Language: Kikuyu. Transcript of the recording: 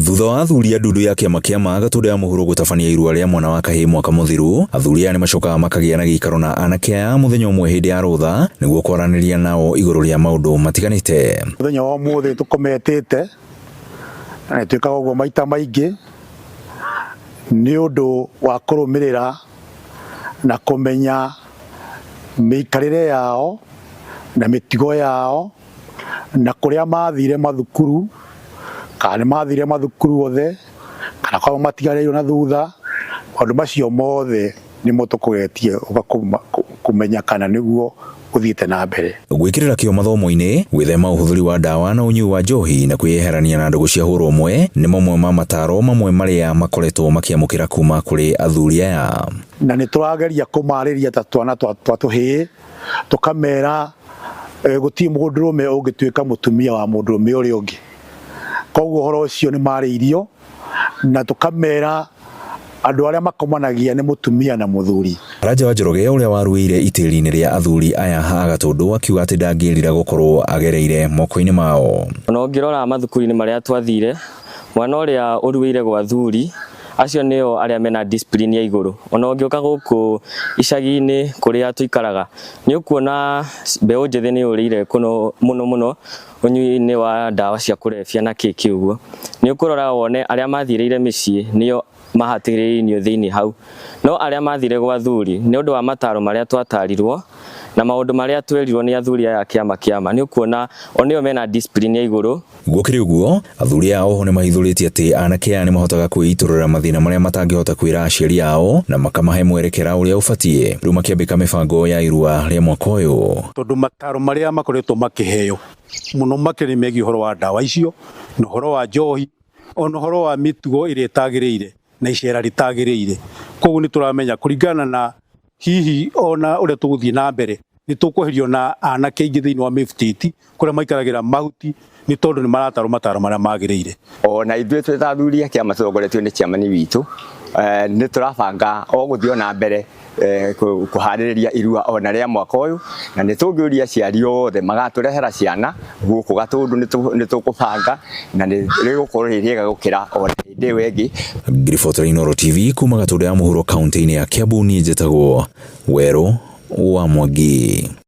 Thutha wa athuri a ndundu ya kĩama kĩa ma Gatũndũ ya mũhuro gũtabania irua rĩa mwana wa kahĩĩ mwaka mũthiru, athuri aya nĩmacokaga makagĩa na gĩikaro na anake aya mũthenya ũmwe hĩndĩ ya rũtha nĩguo kwaranĩria nao igũrũ rĩa maũndũ matiganĩte. Mũthenya wa ũmũthĩ tũkometĩte na nĩtwĩkaga ũguo maita maingĩ nĩ ũndũ wa kũrũmĩrĩra na kũmenya mĩikarĩre yao na mĩtugo yao na kũrĩa mathire mathukuru, kana nĩ mathire mathukuru othe kana kwao matigarĩirwo na thutha. Maũndũ macio mothe nĩmo tũkũgetie kũmenya kana nĩguo ũthiĩte na mbere. Gwĩkĩrĩra kĩo mathomo-inĩ, gwĩthema ũhũthĩri wa ndawa na ũnyui wa njohi na kwĩyeherania na ndũgũ cia hũra ũmwe nĩ mamwe ma mataro mamwe marĩa makoretwo makĩamũkĩra kuma kũrĩ athuri aya. Na nĩ tũrageria kũmarĩria ta twana twa tũhĩĩ, tũkamera gũtirĩ mũndũrũme ũngĩtuĩka mũtumia wa mũndũrũme ũrĩa ũngĩ. Koguo ũhoro ũcio nĩ marĩirio na tũkamera andũ arĩa makomanagia nĩ mũtumia na mũthuri. Karanja wa Njoroge ũrĩa waruĩire itĩri-inĩ rĩa athuri aya a Gatũndũ akiuga atĩ ndangĩrira gũkorwo agereire moko-inĩ mao. Ona ũngĩrora mathukuru-inĩ marĩa twathire, mwana ũrĩa ũruĩire gwa athuri acio nĩo arĩa mena discipline ya igũrũ. Ona ũngĩũka gũkũ icagi-inĩ kũrĩa tũikaraga, nĩ ũkuona mbeũ njĩthĩ nĩ yũrĩire mũno mũno ũnyui-inĩ wa ndawa cia kũrebia na kĩ kĩ ũguo. Nĩ ũkũrora wone arĩa mathirĩire mĩciĩ nĩo mahatĩrĩirio thĩinĩ hau. No arĩa mathire gwa athuri nĩ ũndũ wa mataro marĩa twatarirwo na maũndũ marĩa twerirwo nĩ athuri aya a kĩama kĩama, nĩ ũkuona o nĩo mena discipline ya igũrũ. Gũkĩrĩ ũguo, athuri aya oho nĩmahithũrĩtie atĩ anake aya nĩmahotaga kwĩitũrũrĩra mathĩna marĩa matangĩhota kwĩra aciari ao na makamahe mwerekera ũrĩa ũbatiĩ rĩu makĩambĩka mĩbango ya irua rĩa mwaka ũyũ. Tondũ mataro marĩa makoretwo makĩheo mũno makĩria nĩ megiĩ ũhoro wa ndawa icio na ũhoro wa njohi ona ũhoro wa mĩtugo ĩrĩa ĩtagĩrĩire na icera rĩtagĩrĩire. Koguo nĩ tũramenya kũringana na hihi ona ũrĩa tũgũthiĩ na mbere nĩ tũkweherio na anake aingĩ thĩinĩ wa mĩbutĩti kũrĩa maikaragĩra mahuti nĩ tondũ nĩ maratarwo mataro marĩa magĩrĩire. Ona ithuĩ twĩ ta athuri a kĩama tũtongoretio nĩ chairman witũ, nĩ tũrabanga o gũthiĩ ona mbere kũharĩrĩria irua ona rĩa mwaka ũyũ, na nĩ tũngĩũria aciari othe magatũrehera ciana gũkũ Gatũndũ, nĩ tũkũbanga na nĩ rĩgũkorwo rĩ rĩega gũkĩra ona hĩndĩ ĩyo ĩngĩ. Ngiribota Inooro TV kuma Gatũndũ ya mũhuro kaunti-inĩ ya Kiambu, niĩ njĩtagwo Werũ wa Mwangi.